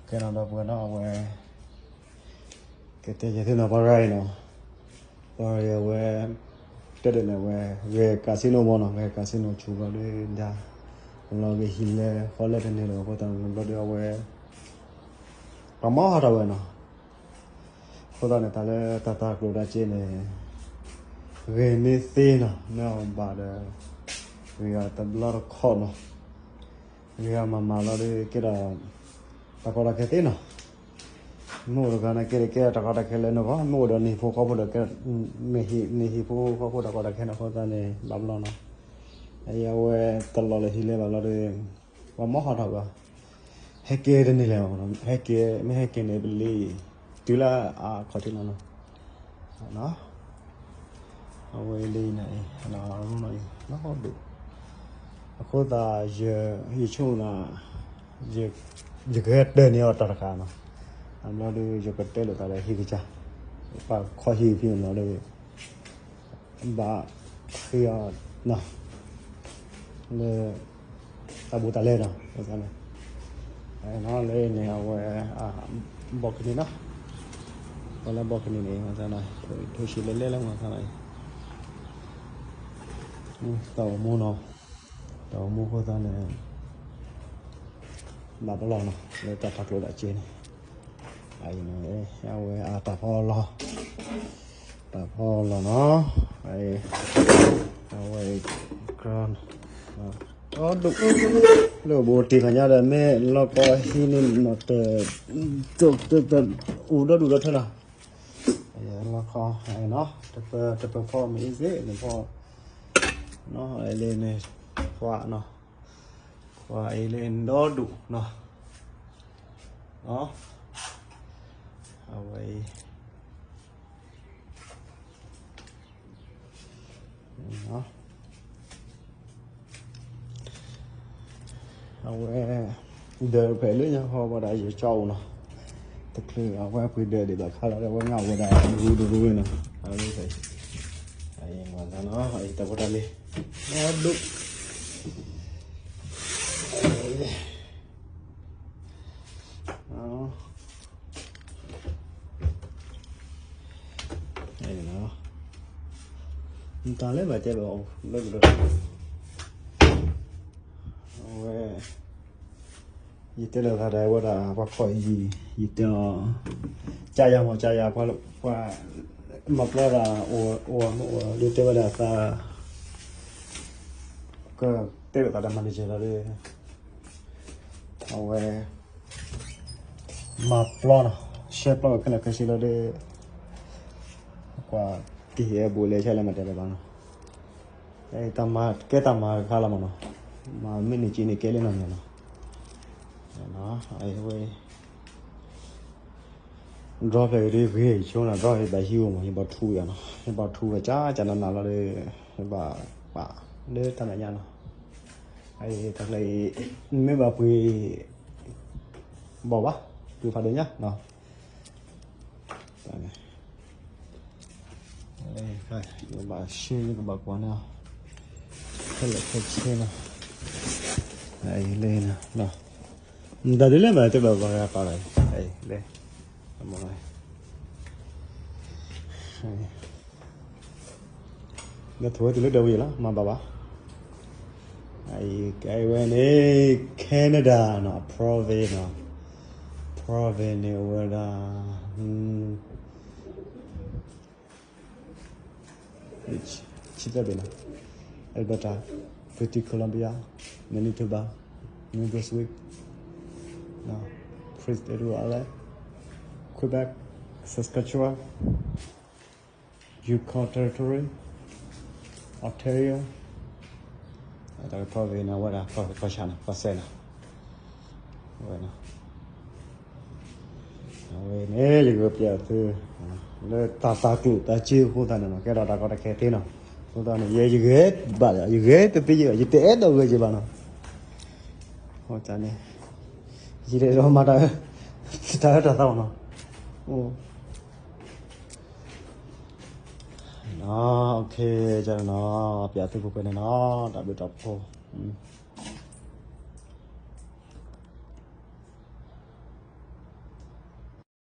ကဲနီၤ ဒီပုၢ်ဝဲၢ်နီၤ အဝဲ ကတဲယဲၢ်သ့ၣ်နီၤ ပှၤရၤအံၤနီၤ ပှၤရၤအဝဲ တဲဒၣ်န့ၣ် အဝဲ ဂဲၤ casino မ့ၢ်နီၤ ဂဲၤ casino ဆူၣ်ဘျီဒီး ဒါ လီၤဂ့ၤဟံးလဲၤဃီလဲၣ်တန့ၢ်လၢၤ အဃိသတးန့ၣ် ဘျီဒီးအဝဲ ပှၤမၤဟးထီၣ်ဝဲနီၤ အဃိသတးန့ၣ် တၢ်လၢတၢ်သးကျိၤတၢ်စ့န့ၣ် ဂ့ၤန့ၢ်သ့နီၤ မ့ၢ်အီၤဘၣ်ဒီး ဂ့ၤအီၤတဘျီတခီၣ်နီၤ ဂ့ၤအီၤမၤမၤလီၤဒီး ကဲဒီး တၢ်ကီတၢ်ခဲသ့နီၤ မ့ၢ်အိၣ်တဂၤန့ၣ် ကဲဒီးကဲတၢ်ကီတၢ်ခဲလၢနဂီၢ် မ့ၢ်အိၣ်ဒီးနဟံၣ်ဖိဃီဖိဒီးကဲ နဟံၣ်ဖိဃီဖိတၢ်ကီတၢ်ခဲန့ၣ် အဃိသတးန့ၣ် ဘၣ်ဘျီနီၤ အဝဲတလီၤလၢဟံးလဲၤဘၣ်လီၤဒီး ပှၤမၤဟးထီၣ်ဝဲ ဟဲက့ၤတန့ၢ်လၢၤဘၣ်နီၤ ဟဲက့ၤ မ့ၢ်ဟဲက့ၤန့ၣ် ပလံၤ တုၤလၢအခီၣ်ထံးလီၤနီၤ အဝဲလံန့ၣ်အံၤ နီၢ်ဒိၣ် အဃိသတး ယဆိကမိၣ်နၤ ယကဟဲတၢၢ်န့ၢ်အီၤတၢ်တခါနီၤ အဘျီဒီး ယကတဲလိာ်သးဒီးဟံၣ်ကစၢ် ပှၤခီဟံၣ်ဖဲန့ၣ်လီၤဒီး ဘၣ်ဃ့အီၤနီၤ လၢ တၢ်ဘူးတၢ်လဲနီၤ လၢန့ၣ် အဝဲ balcony နီၤ ပှၤလၢ balcony န့ၣ် ထိၣ်ဆံးလဲၤလဲၤလၢမၤသးနီၤ တၢ်အိၣ်မူနီၤ တၢ်အိၣ်မူအဃိသတးန့ၣ် ဘၣ်ပလီၢ်နီၤ လၢတၢ်တၤကျိၤတၢ်စ့န့ၣ် အံၤန့ၣ် အဝဲအတၢ်ဖီလီၢ် တၢ်ဖီလီၢ်နီၤ အဝဲ အီၤဒိၣ် လၢဘိးတ့ၢ်ခါညါဒီး မ့ၢ်လီၢ်ကီဟံးန့ၢ်နီၤတၢ် အိၣ်ဒီဒူၣ်ဒီထၢနီၤ လီၢ်ကီနီၤ တပၢၤဖီမ့ၢ်အ့ၣ်စ့ၣ်န့ၣ်ဖီ နီၤ အလၢန့ၣ် ခွါနီၤ ခွါအံၤလၢဒီဒူၣ်နီၤ အဝဲအံၤ အဝဲ ဒၢးဖဲလၢညါဃီဝဲဒၣ်ယကၠီအိၣ်နီၤ တချုးအဝဲပှ့ၤဒၢးဒံးဘၣ်ခါလီၤ အဝဲငါအိၣ်ဝဲဒၣ်ရူတရူနီၤ အဝဲ အံၤမၤသးနီၤ အံၤတၢ်ဖိတၢ်လံၤ အဒိၣ် တၢ်လၢဘၣ်တဲဘၣ်အီၤ လၢကဒီး အဝဲ ယတဲလိာ်သးဒီးဝဲဒၣ် ပှၤခီၣ်အံၤ ယတဲအီၤ ကယၤမ့ၢ်ကယၤ ပှၤ ပှၤ မၤပျီဒၣ် အိၣ် အိၣ်မ့ၢ်အိၣ် ဒ်တဲဝဲဒၣ်သး ကတဲလိာ်သးဒီး manager လီၤဒီး အဝဲ မၤပျီနီၤ ရှဲပျီခဲလၢာ်ခဲဆ့လီၤဒီး ကွၢ် ကဟ့ၣ်အဘူးလဲဆဲလဲၣ်မၤတဲလၢၤဘၣ်နီၤ တၢ်မၤကဲတၢ်မၤတခါလီၤမးနီၤ မၤမ့ၢ်န့ၢ်က့န့ၣ်ကဲလၢနီၤမးနီၤ အဝဲ drop ဖဲဂ့ၤဂ့ၤဆိနီၤ drop ဟ့ၣ်ဘၣ်ဟံၣ်အိၣ်မး ဟ့ၣ်ဘၣ်ထူယၤနီၤ ဟ့ၣ်ဘၣ်ထူဝဲကၠၢ်ကၠၢ်နးနးလီၤဒီး ဟ့ၣ်ဘၣ်ပာ်လၢတၢ်မဲာ်ညါနီၤ အတၢ်ကျဲအံၤ မ့ၢ်ဘၣ်ပှ့ၤ ဘၣ်ဘၣ် ပှ့ၤဖးဒိၣ်ညါနီၤ ယဘၣ်ရှဲယကဘၣ်ကွၢ်န့ၣ် ခဲလၢာ်ခဲဆ့နီၤ လၢ တၢ်ဒ်လဲၣ်ဘၣ်တဲဘၣ်ပှၤဂၤပာ်လီၤ လၢ လၢထဝဲတုၤလၢဒၢဝံၤလီၤ မၤဘၣ်ဘၣ် အံၤကဲဝဲန့ၣ် Canada နီၤ province နီၤ province န့ၣ်အိၣ်ဝဲဒၣ် ဆံသၢဘ့ၣ်နီၤ Alberta, British Columbia, Manitoba, New Brunswick, Prince Edward Island, Quebec, Saskatchewan, Yukon Territory, Ontario, တၢ်ကထီၣ်ဝဲန့ၣ် အဝဲဒၣ်ကီၢ်ကီၢ်ဆၣ်န့ၣ် ကီၢ်စဲၣ်န့ၣ် အဝဲ အဝဲန့ၣ် ယကပျဲသု လၢတၢ်သးကျိၤတၢ်စ့အဃိသတးန့ၣ်နီၤ ကဲထီၣ်တၢ်ကီတၢ်ခဲသ့နီၤ အဃိသတးန့ၣ် ယဲယဂဲၤဘၣ် ယဂဲၤတသ့ယဲဘၣ် ယတအဲၣ်ဒိးဂဲၤယဲဘၣ်နီၤ အဃိသတးန့ၣ် ယတအဲၣ်ဒိးမၤတၢ် တၢ်အၢတၢ်သီနီၤ OK ကနီၤ ပျဲသုပှဲၤပှဲၤန့ၣ်နီၤ တၢ်ဘျုးတၢ်ဖှိၣ်